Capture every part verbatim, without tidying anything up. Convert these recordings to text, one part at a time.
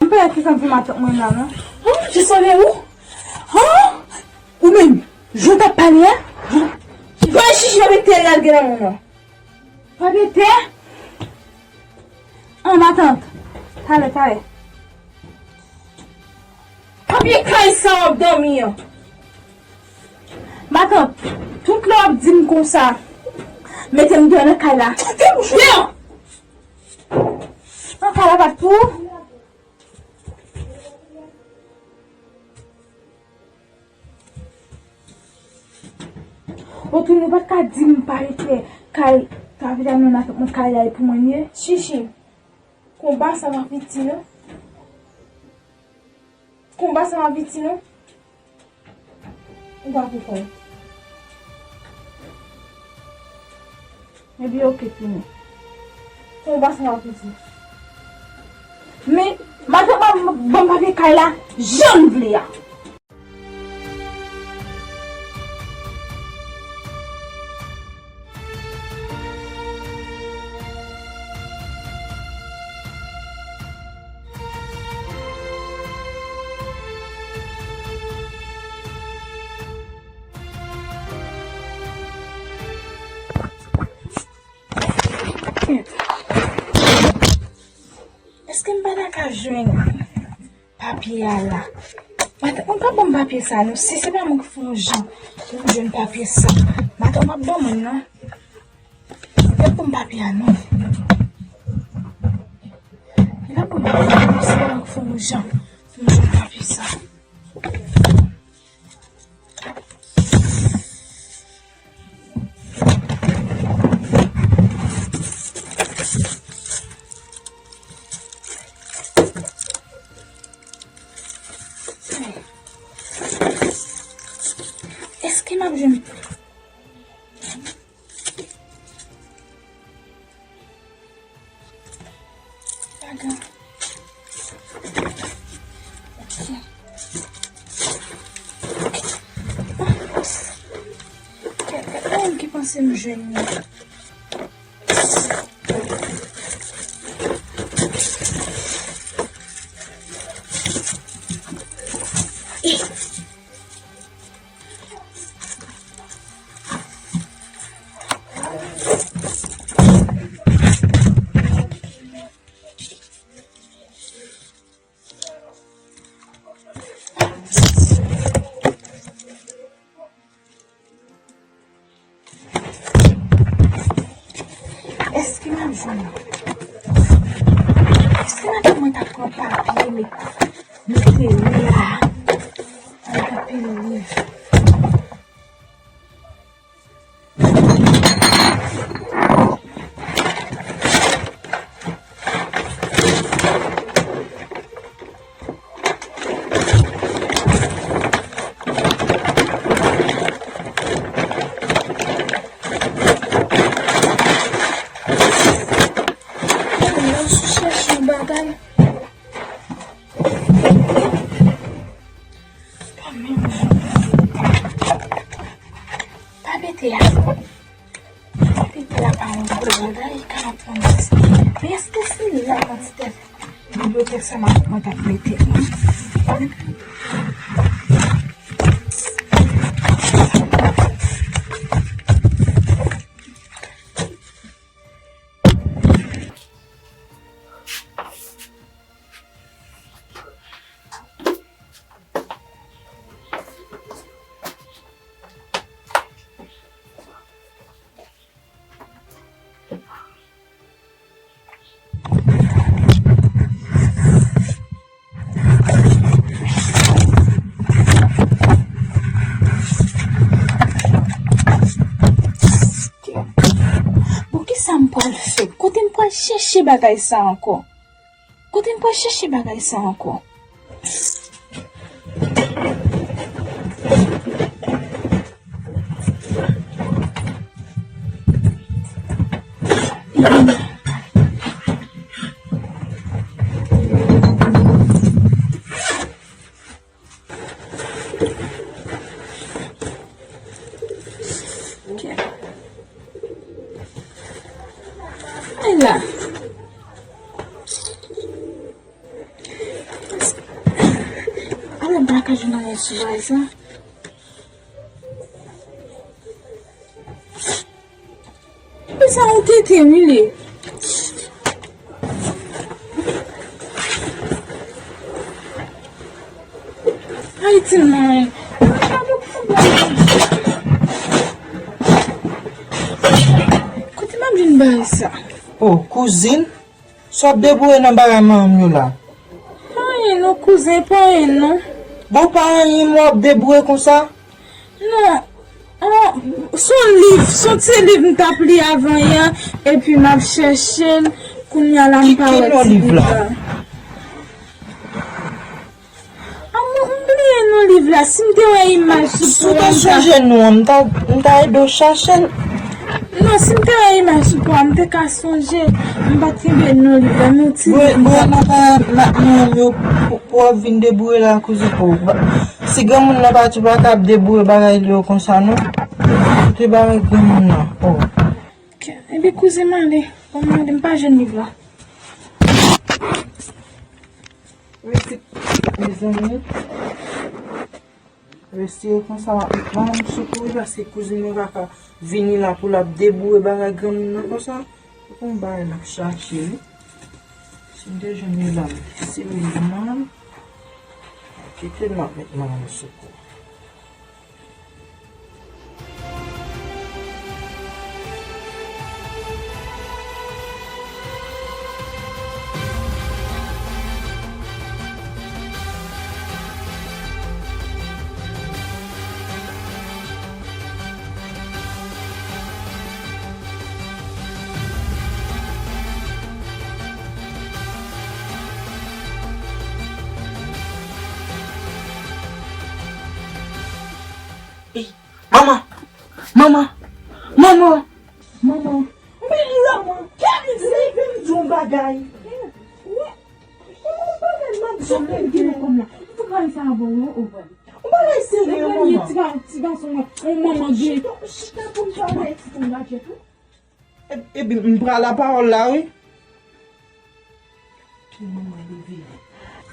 M pa wè ki sa m fè matant mwen la, non. Hon, Jesone, ou? Hon? Ou menm, jan w t ap pale a? Hon? Bay chichi papye tè lage nan men w nan. Papye tè? An, matant. Talè, talè. Papye kay sa w ap dòmi an. Matant, tout lè w ap di m konsa, mete m deyò nan kay la. Deyò! An, kay la pa t pou ou? Otounen ou pa t ka di m pa mete kay, sa vle di nan matant mwen kay la e pou mwen l ye? Chichi, konba sa m ap piti non. Konba sa m ap piti non. Ou pa pou kòw. Ebyen, oke, tounen. Konba sa m ap piti. Men, matant mwen ban m papye kay la, jan m vle a. Èske m pa ta ka jwenn papye a la? Matant mwen pa ban m papye sa non. Si se pa mwen ki fè yon jan pou m jwenn papye sa, matant mwen p ap ban mwen l non. Li p ap ban m papye a non. Li p ap ban m papye a non. Si se pa mwen ki fè yon jan pou m jwenn papye sa. Èske m ap jwenn? Pagan. Ok. Kèk, kèk moun ki panse m jwenn li. Èske m ap jwenn? Èske madanm mwen t ap pran papye, met, mete li la? Ay, anpil liv. Mwen sou chèche yon bagay. Pa menm jan. Pa pete a. Pa pete a pa yon gwo bagay, karant twa. Men èske se la kantite bibliyotèk sa m ap, mwen t ap mete? Bon, kisa m pral fè? Kote m pral chèche bagay sa ankò? Kote m pral chèche bagay sa ankò? Ay la. M pa ka jwenn anyen sou bagay sa. Epi sa ou tete, wi, li. Ayiti, mwen. Kote m ap jwenn bagay sa? O, kouzin, sa w ap debouye nan bagay manman m yo la? Pa anyen non, kouzen, pa anyen non. Bon, pa anyen, w ap debouye konsa? Non, an, se yon liv, se yon ti liv m t ap li avan yè, epi m ap chèche l, kounye a la m pa wè ti liv la. Ki non liv la? An, m, m bliye non liv la, si m te wè imaj sou pwen an, m ta sonje non an, m ta, m ta ede w chache l. Non, si m te wè imaj sou pwen an, m te ka sonje, m pa t kenbe non liv la, men yon ti liv m t ap. Bon, bon, nan pa, nan, nan, yo, pou, pou w ap vin debouye la, kouzin, o, ba, si granmoun nan pati, ou pa ka ap debouye bagay li yo konsa, non. Koute bagay granmoun nan, o. Epi kouzin m ale, ban m ale, m pa jwenn liv la. Mezanmi. Rete konsa, manman m sou kouri paske kouzin mwen pa ka vini la pou l ap debouye bagay granmoun nan konsa. Se pou yon bagay l ap chache, wi. Si m te jwenn li la, m te sere li manman m. Kite l, m ap met manman m sou kou. Manman! Manman! Manman! Manman! Men lanmou, kè m di, leve m di yon bagay. Wi. Manman, yon bagay m ap di w. Sa m gen nan kò m la? Ou tou pral sa avè w, o, o, bagay. Yon bagay serye, manman. Ti ga-, ti gason mwen, yon manman gen. Chita, chita pou m pale ti tonm gadjèt ou. E, epi m pran lapawòl la, wi. Manman, leve.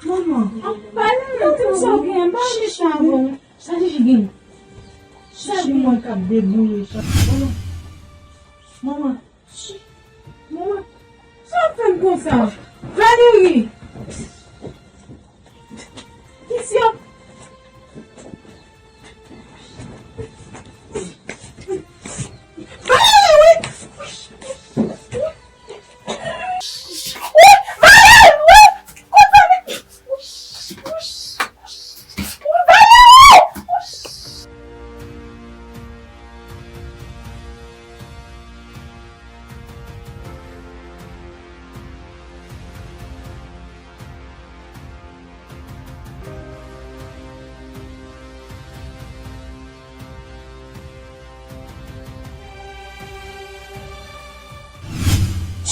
Manman, ap pale, non, di m sa w gen, m pa vle chita avè w. Sa Chichi gen? Chichi mwen k ap debouye sa. Manman. Manman. Manman. Sa w ap fè m konsa? Valerie! Kisya? Valerie, wi!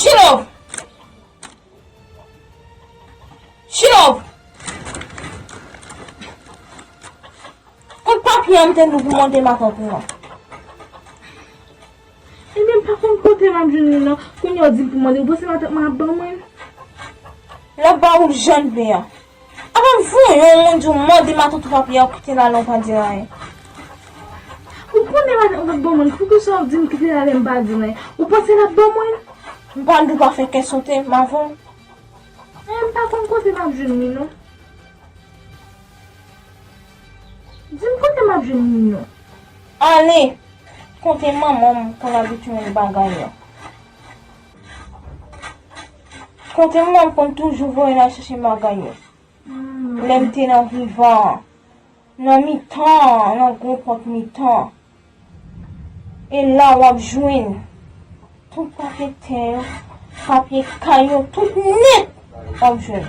Chilov! Chilov! Kot papye a m te di w pou mande matant ou an? Ebyen, m pa konn kote m ap jwenn li non. Kounye a w di m pou mande, ou panse matant mwen ap ban mwen l? L ap ba ou l jan l vle a. Apa m voye yon moun di w mande matant ou papye a, ou kite l ale, ou pa di l anyen. Ou konnen matant mwen p ap ban mwen l, poukisa w di m kite l ale, m pa di l anyen? Ou panse l ap ban mwen l? M pa di w pa fè kè sote, m avè w. Men m pa konn kote m ap jwenn li non. Di m kote m ap jwenn li non. Ale kote manman m konn abitye jwenn bagay yo. Kote manman m konn toujou voye l al chèche bagay yo. Lè m te nan vivan an, nan mitan an, nan gwo pòt mitan an. E la w ap jwenn tout papye tè yo, papye kay yo, tout nèt w ap jwenn.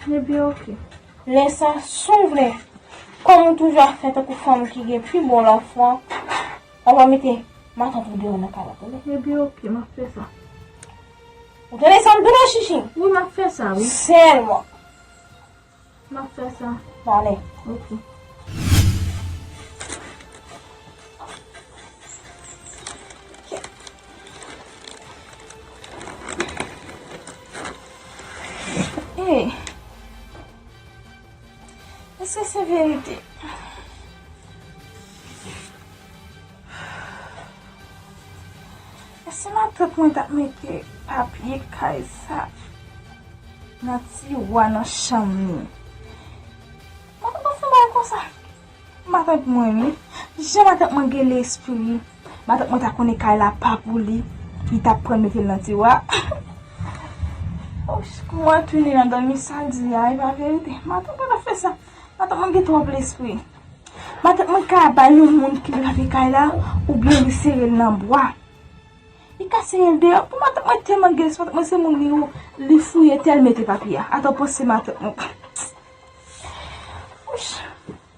Ebyen, oke. Lè sa, si w vle, kòm ou toujou ap fè tankou fanm ki gen pi bon lafwa, w ap mete matant ou deyò nan kay la, tande? Ebyen, oke, m ap fè sa. Ou tande sa m di w la, Chichi? Wi, m ap fè sa, wi. Sèlman. M ap fè sa. Pale. Ok. Hey. E Se, se verite. E si matant mwen t ap mete papye kay sa nan tiwa nan chanm li? Mwen pa konn fè bagay konsa. Matant mwen, wi. Jan matant mwen gen lespri. Matant mwen ta konnen kay la pa pou li. Li t ap pran l mete l nan tiwa. Ouch, mwen tounen nan dòmi sa l di a, e pa verite. Matant mwen pa fè sa. Matant mwen gen twòp lespri. Matant mwen ka bay yon moun ki vle frape kay la, oubyen li sere l nan bwa. Li ka sere l deyò. Pou matant mwen tèlman gen lespri, matant mwen se moun li, li fouye tè l mete papye a. Atò panse matant mwen. Ouch.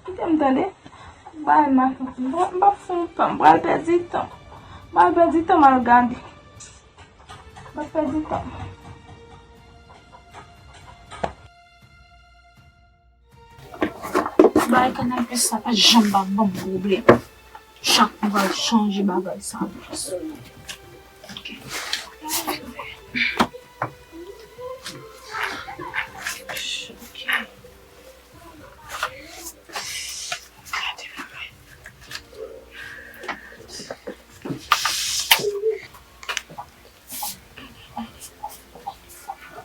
Kite m tande. Bay matant mwen. M p ap fè yon tan. M pral pèdi tan. M pral pèdi tan, m al gade. M ap pèdi tan. Bagay kanabis sa pa janm pa ban m pwoblèm. Chak mwa, chanje bagay sa. Ok. Ok.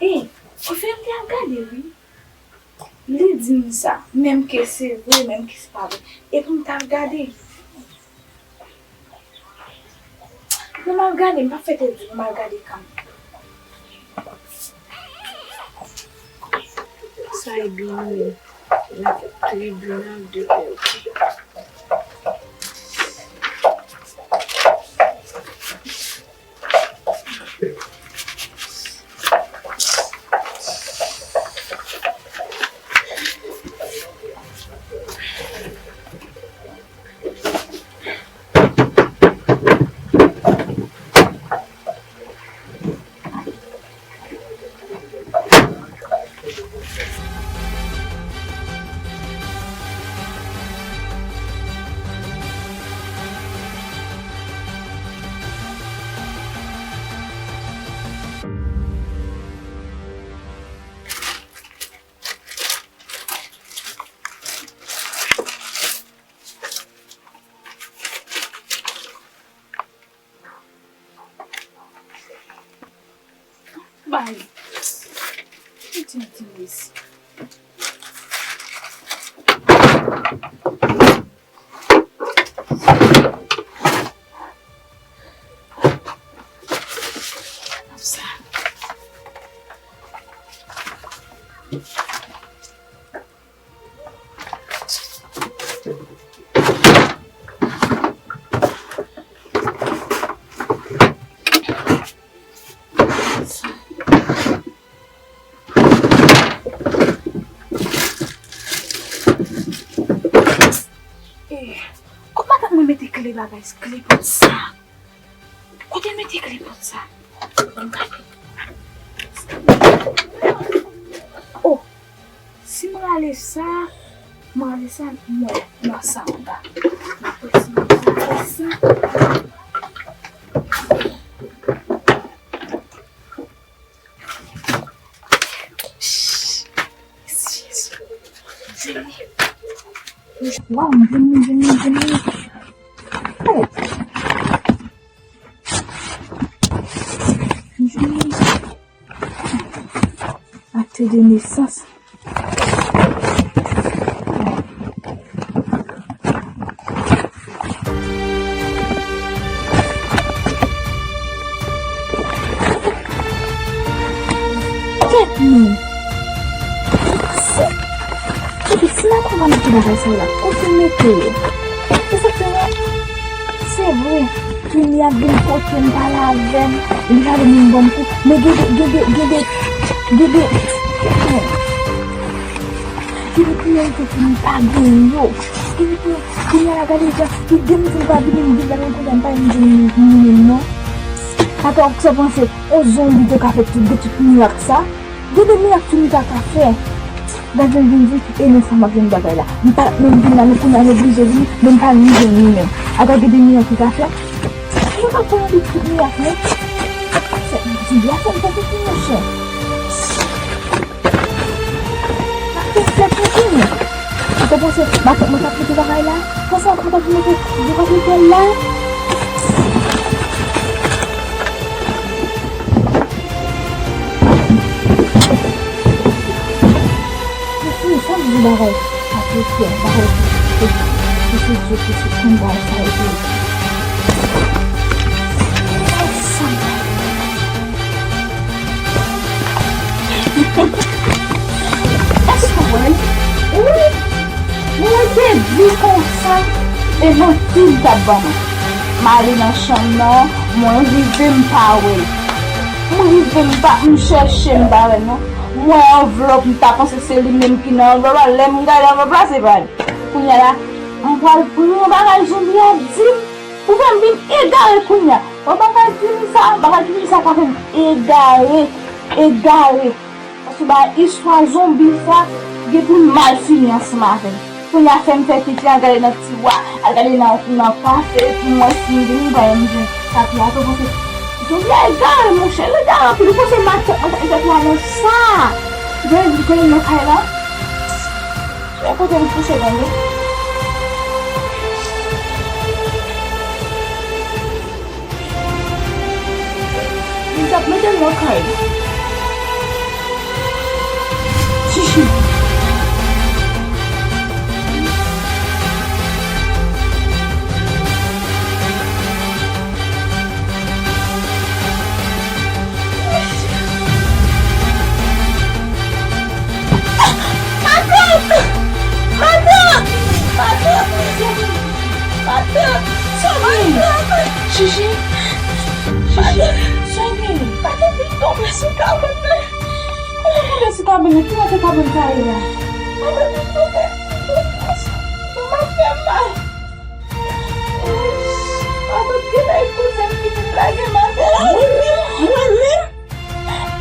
E, anfen, m te ap gade, wi. Li di m sa, menm ke se vre, menm ke se pa vre. Epi m t ap gade. Non, m al gade, m p ap fè tèt di, non, m al gade kanmenm. Sa e byen menm. Nan tribinal de pè, ok. Bay. Mete yon ti mesi. Sa. Eh, kot matant mwen mete kle bagay, kle pòt sa? Kote l mete kle pòt sa? Ban m gade. Oh, si m rale sa, m rale sa, m wè nan sa anba. Apre si m rale sa. Waw, m jwenn li, m jwenn li, m jwenn li. Oh. M jwenn li. Akte de nesans. Tèt mwen. Epi si nan konprann ki bagay sa yo la, kote m mete yo? Se sa k fè mwen. Se vre, Junior vin kote m pale avè m, li pale m yon bon kou, men gen de, gen de, gen de, gen de, gen de priyorite ke m pa gen yo. Gen de priyorite, Junior la gade jan, li gen m di l pa vini, m vin gade l kounye a, m pa menm di l vini menm non. Atò, sa w panse, yon zonbi te ka fè tout, de tout mirak sa? Gen de mirak Junior ta ka fè. Gad jan l vin di, e nan sa m ap jwenn bagay la. M pa t menm vin la, men kounye a m oblije vini, men m pa menm jwenn li menm. Atò gen de mirak li ka fè. Mwen pa kwè nan tout mirak non. Di la fè m fè pipi monchè. Mwen fè pipi mwen. Matant mwen k ap mete bagay la. Konsa matant mwen te, mwen te fè l la. Mwen fini sa m di bagay. Sa te fè bagay. Mwen se Dye ki sou konn bagay sa yo te. Èske w konprann? Wi. Mwen te di konsa, e manti l t ap ban mwen. M ale nan chanm nan, mwen rive m pa wè l. M rive m pa, m chèche m pa wè l non. M wè anvlòp, m ta panse se li menm ki nan anvlòp la. Lè m gade anvlòp la, se pa li. Kounye a la, m pral pran bagay zonbi a di m pou fè m vin egare kounye a. Bon, bagay di m sa, bagay di m sa ka fè m egare, egare. Paske ba istwa zonbi sa gen pou l mal fini ansanm avè m. Kounye a fè m fè tete al gade nan tiwa, al gade nan, nan kafe pou m wè si m vin pran m jwenn kafe a tou. Paske zonbi a egare, monchè, l egare anpil. Ou panse matant mwen t ap la nan sa? Jwenn li konnen nan kay la. Jwenn kote m kouche tande. Li t ap mete l nan kay li. Chichi. Matant! Matant! Matant! Matant! Matant! Sa gen? Chichi? Chichi? Sa gen? Matant vin tonbe sou kabann nan. Kòman tonbe sou kabann nan? Ki kote kabann sa ye la? Matant vin tonbe. Mama fè mal. Matant, genlè e kouzen m ki vin lage matant. Mwen menm? Mwen menm?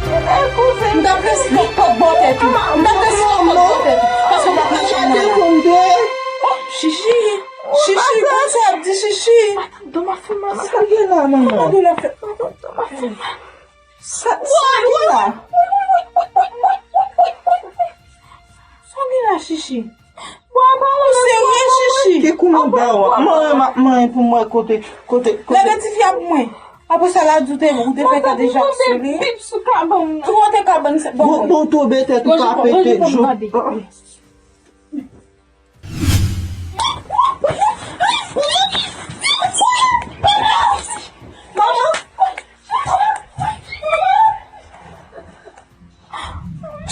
M t ap lese lòt pòt bò tèt ou. M t ap lese lòt pòt bò tèt ou. Paske w t ap mache nan la. Oh, Chichi. Chichi, konsa ap di Chichi. Matant, do m ap fè mal. Sa gen la, manman? Matant, do m ap fè mal. Sa, sa gen la? Sa gen la, Chichi? Ou serye, Chichi? Ki kou m ap ba w a? Mwen, mwen, mwen, pou mwen, kote, kote, kote. Leve tifi a pou mwen. Apre sa, la di w te, ou te fè tande Jacques sou li. Bib sou kabann nan. Tou wote kabann se bon. Bon, bon, tonbe tèt ou ka pete.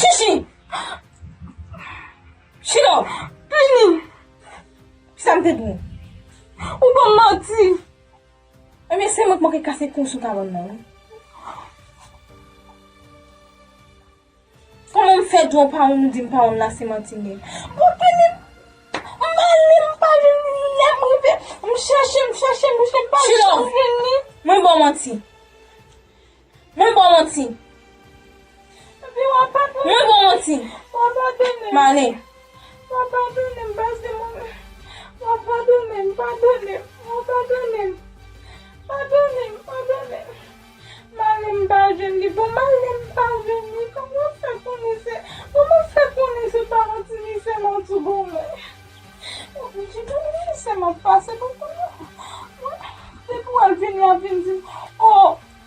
Chichi! Chilo! Vini! Sa m te di w? Ou ban m manti! Ebyen, se mwen k manke kase kou sou kabann nan, wi. Kòman m fè di w pa wonn, ou di m pa wonn la se manti m ye? Bon, vini! M ale, m pa jwenn li, lè m rive, m chèche, m chèche, m chèche, m pa janm jwenn li. Mwen ba w manti. Mwen ba w manti. Epi w ap padone m. Mwen ba w manti. W ap padone m. M ale. W ap padone m, paske mwen, w ap padone m, padone m, w ap padone m. Padone m, padone m. M ale, m pa jwenn li. Bon, m ale, m pa jwenn li. Kòman w fè konnen se, kòman w fè konnen se pa manti misye manti pou mwen? Ou oblije konnen se m ap pase pou konnen. Mwen, depi w al vini ap vin di m, o,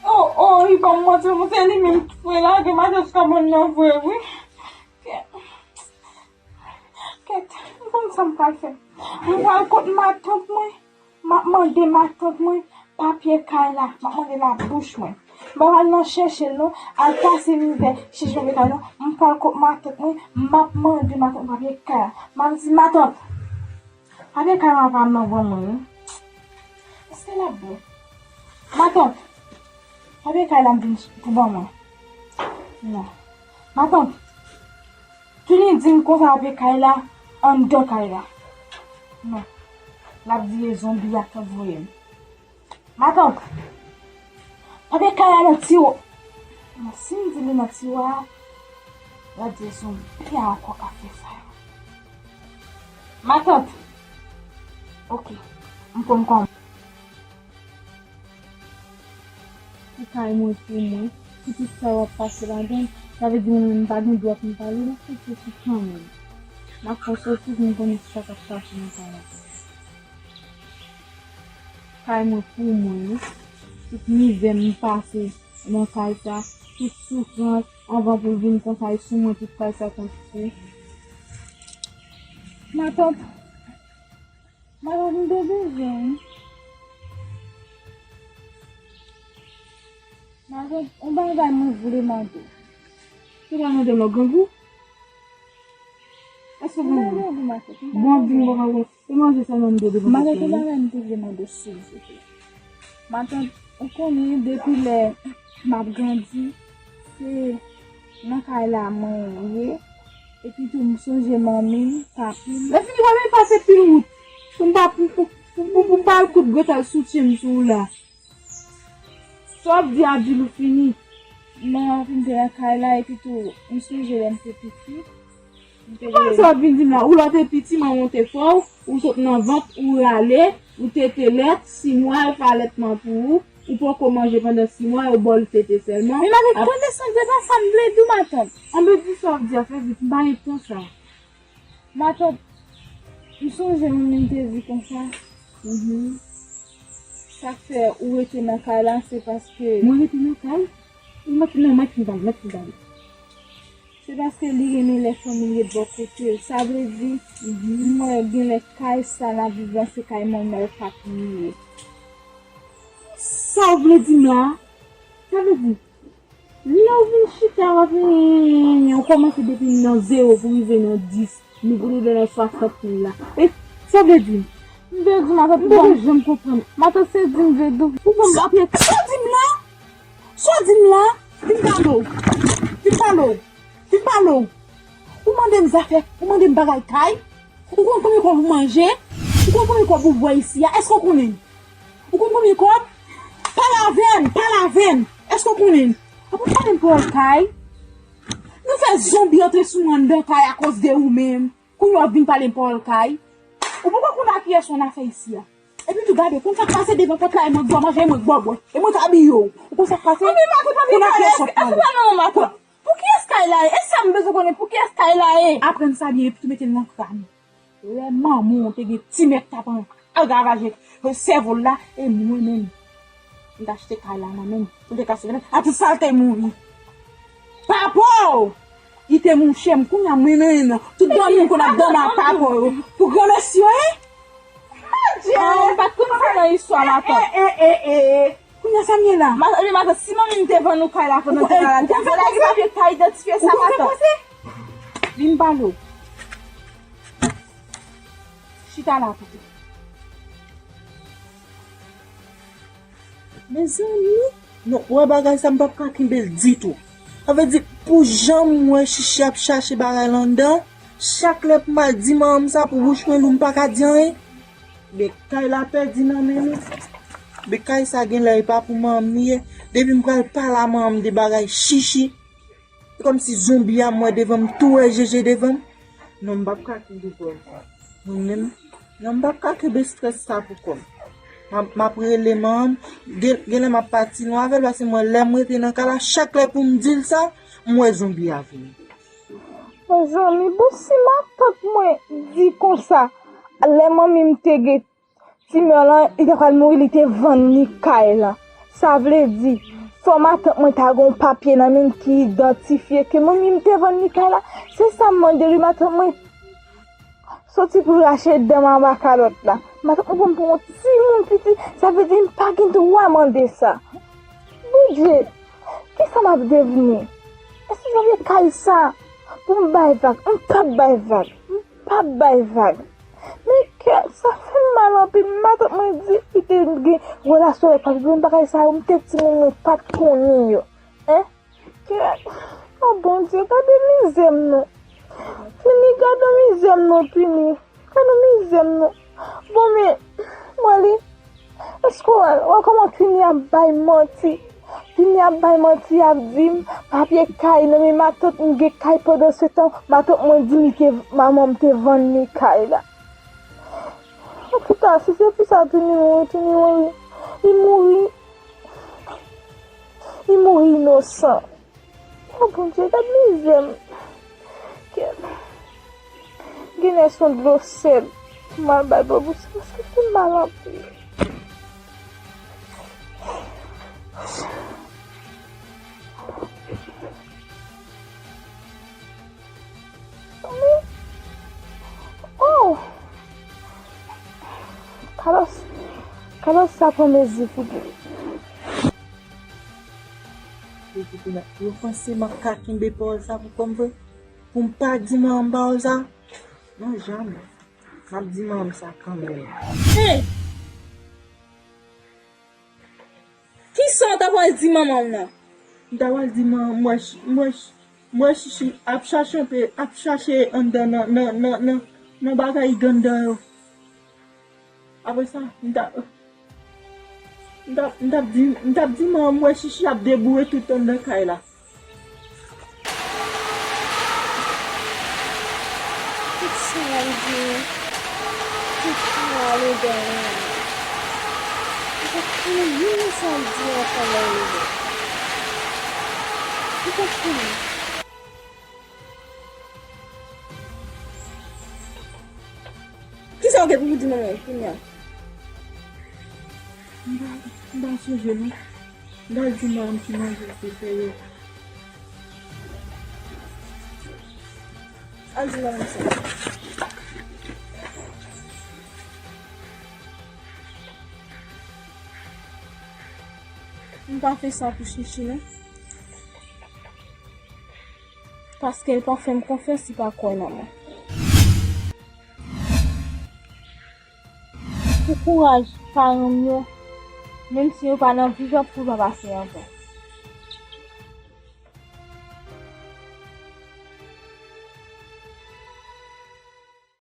o, o, li ban m manti, se li menm ki voye lage matant sou kabann nan vre, wi. Kèt, kèt, m konn sa m pral fè. M pral kot matant mwen, m ap mande matant mwen papye kay la, m ap mande l ak bouch mwen. M pa pral nan chèche l non, al pase mizè chèche papye kay la non. M pral kot matant mwen, m ap mande matant mwen papye kay la. M ap di, matant, papye kay la pa nan van mwen, wi. Èske l ap bon? Matant, papye kay la m vin pou ban mwen. Non. Matant, vini di m konsa papye kay la anndan kay la. Non. L ap di e zonbi a k ap voye m. Matant, papye kay la nan tiwo. Non, si m di li nan tiwo a, l ap di e zonbi a ankò k ap fè sa yo. Matant. Ok. M konn kòman. Ou ka montre mwen si tout sa w ap pase ladan l, sa vle di mwen menm m pa gen dwa pou m pale nan sou kanmenm. M ap fè w soti pou m konnen sa k ap pase nan kay la. Kay mwen pou mwen, wi. Tout mizè m pase nan kay sa, tout soufrans, anvan pou l vin konsa, e sou mwen tout kay sa konn fè. Matant, matant, m te bezwen, wi. Matant, yon bagay mwen vle mande w. Ki bagay mande m la, grangou? Èske w gen bon? Bon, ap di m bon, bon. Se manje sèlman m te depanse. Matant, yon bagay m te vle mande w, silvouplè. Matant, ou konnen depi lè m ap grandi, se nan kay la mwen ye. Epi tou, m sonje manmi m, papi m. Lè fini, w ap pase pil wout. Pou m pa, pou, pou, pou, pou, pou m pa al kout gwo tal soutyen m sou ou la. Sa w ap di a, di l ou fini. Manman m te lakay la, epi tou, m sonje lè m te piti. M te Kòman sa w ap vin di m la? Ou lè w te piti, manman w te fè w, ou sot nan vant, ou rale, ou tete lèt, sis mwa, yo fè alètman pou ou, ou poko manje pandan sis mwa, yo ba w l tete sèlman. Men matant, konesans de pa sa m vle di w, matant. Anben, di sa w ap di a, fè vit, m pa gen tan sa. Matant, m sonje manmi m te di konsa. Mhm. Sa k fè ou rete nan kay la, se paske Mwen rete nan kay? Mwen, non, mwen fin pale, mwen fin pale. Se paske li renmen lè fanmi l ret bò kote l. Sa vle di, mhm, m wè genlè kay sa n ap viv la, se kay manman w, papi m ye. Sa w vle di m la? Sa vle di, lè w vin chita, w ap, ou kòmanse depi nan zewo pou rive nan dis, nou pou rive nan swasant mil la. E sa vle di? M te di matant, m poko janm konprann. Matant, se di m vle di w. Ou konn apre, sa w di m la? Sa w di m la? Vin pale w. Vin pale w. Vin pale w. Ou mande m zafè, ou mande m bagay kay? Ou konn konbyen kòb ou manje? Ou konn konbyen kòb ou bwè isi a? Èske w konnen? Ou konn konbyen kòb? Pale avè m, pale avè m. Èske w konnen? Apre pale m pawòl kay. Nou fè zonbi antre sou mwen anndan kay akoz de ou menm. Kounye a w ap vin pale m pawòl kay. Ou poko konn a kiyès ou nan afè isi a. Epi tou gade, konn sa k pase devan pòt la, e mwen k ba w manje, e mwen k ba w bwè, e mwen k abiye w. Ou konn sa k pase? Konn a kiyès w ap pale. Pou kiyès kay la ye? E sa m bezwen konnen, pou kiyès kay la ye? Aprann sa byen, epi tou mete l nan kran ou. Lè manman w te gen ti nèg t ap angravaje sèvo l la, e mwen menm, m t achte kay la nan men l, pou l te ka sove nèg, a tout sa l te mouri. Papa w, li te mouche m, kounye a mwen menm, tout dòmi m konn ap dòmi ak papa w, pou granmèsi yo, en? Adje! Ah, m pa t konn sa nan istwa, matant. E, e, e, e. Kounye a sa m ye la. Ma, epi matant, si manmi m te vann ou kay la pandan te malad, ou konn sa k pase? Ou konn sa k pase? Vin pale w. Chita la, pito. Mezanmi, non, wè bagay sa m p ap ka kenbe l ditou. Sa vle di, pou jan m wè Chichi ap chache bagay la anndan, chak lè pou m al di manman m sa pou bouch mwen lou, m pa ka di anyen. Men kay la pèdi nan men nou. Men kay sa genlè e pa pou manman m li ye. Depi m pral pale a manman m de bagay Chichi, se kòmsi zonbi a m wè devan m, tou wè jeje devan m. Non, m p ap ka kenbe kò m. Mwen menm, non, m p ap ka kenbe estrès sa pou kò m. M ap, m ap rele manman m, gen, genlè m ap pati lwen avè l, paske mwen, lè m rete nan kay la, chak lè pou m di l sa, m wè zonbi a vini. Mezanmi, bon, si matant mwen di konsa, lè manmi m te gen timè lan, li ta pral mouri, li te vann li kay la. Sa vle di, fò matant mwen ta gen yon papye nan men l ki idantifye ke manmi m te vann li kay la. Se sa m mande li, matant mwen. Soti pou rache dan m anba kalòt la. Matant mwen pran m pou yon timoun piti. Sa vle di m pa gen dwa mande sa. Bondye, kisa m ap devni? Èske jan vye kay sa pou m bay vag? M p ap bay vag. M p ap bay vag. Men kè, sa fè m mal anpil. Matant mwen di li te gen relasyon avèk papi. Men bagay sa yo, m te timoun, mwen pa t konnen yo. Hein? Kè, oh Bondye, gade mizè m non. Fini, gade mizè m non, Fini. Gade mizè m non. Bon, men, mwen li, èske w wè kòman Fini ap bay manti? Fini ap bay manti, ap di m, papye kay nan men matant m gen kay, pandan se tan, matant mwen di m li te, manman m te vann li kay la. Antouka, si se pou sa Fini mouri, Fini mouri. Li mouri. Li mouri inosan. Oh Bondye, gad mizè m. Kè m. Pinèz, yon dlo sèl. M al bay bò bouch paske m fè m mal anpil. Oh! Carlos, Carlos sa pran mezi pou li. Yo panse m ap ka kenbe pawòl sa pou kò m vre? Pou m pa di manman m pawòl sa? Non, jamè. M ap di manman m sa kanmenm. Hey! Kisa w ta pral di manman w nan? M ta pral di manman m, m wè Chi-, m wè Chi-, m wè Chichi ap chache yon pe, ap chache anndan nan, nan, nan, nan, nan bagay gandan yo. Apre sa, m ta, m ta, m t ap di, m t ap di manman m wè Chichi ap deboure tout anndan kay la. Tout sa l di, tout sa l ale dèyè. Ou pa konnen menm sa l di ankò lè l rive. Ou pa konnen. Kisa w gen pou w di manman w kounye a? M pa, m pa sonje non. M pral di manman m ki manje l te fè yè. Al di manman m sa. M pa fè sa pou Chichi non. Paske l pa fè m konfyans, li pa kwè nan mwen. Pou kouraj paran m yo, menm si yo pa nan vivan, pou yo pa pase anvan.